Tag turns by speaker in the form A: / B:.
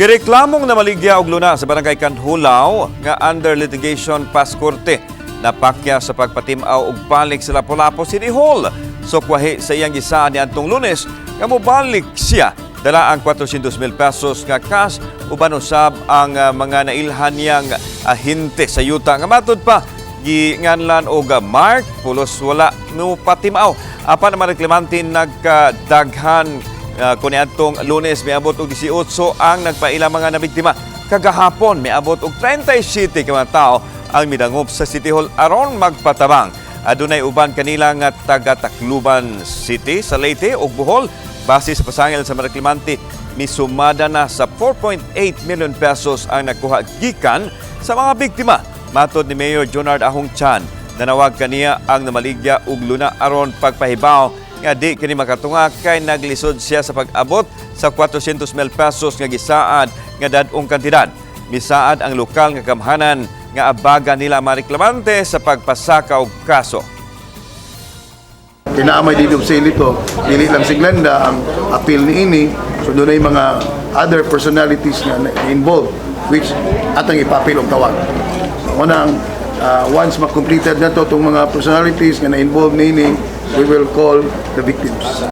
A: Gireklamong namaligya og luna sa Barangay Canjulao nga under litigation pas korte. Napakya sa pagpatim-aw og balik sa Lapu-Lapu City Hall. Sukwahi sa iyang gisaad niadtong Lunes nga mobalik siya dala ang 400 mil pesos nga cash uban usab ang mga nailhan niyang ahente sa yuta nga matud pa ginganlan og Mark, pulos wala mopatim-aw. Apan ang mga reklamante nagkadaghan kung niadtong Lunes miabot og 18 ang nagpaila mga nabiktima. Kagahapon miabot og 37 ka mga tao ang midangop sa City Hall aron magpatabang. Adunay uban kanila nga taga Tacloban City sa Leyte ug Bohol. Base sa pasangil sa mga reklamante, misumada na sa 4.8 million pesos ang nakuha gikan sa mga biktima. Matod ni Mayor Junard Ahong Chan, nanawag kaniya ang namaligya og luna aron pagpahibaw nga di kini makatunga kay naglisod siya sa pag-abot sa 400 mil pesos nga gisaad nga dad-ong kantidad. Misaad ang lokal nga gamhanan nga abaga nila mga reklamante sa pagpasaka og kaso.
B: Kay naa may deed of sale ito, dili lang si Glenda ang appeal ni ini, so dunay mga other personalities nga na involved which atong ipapil og tawag. So, unang once ma-completed na to itong mga personalities nga na-involved ni ini, we will call the victims.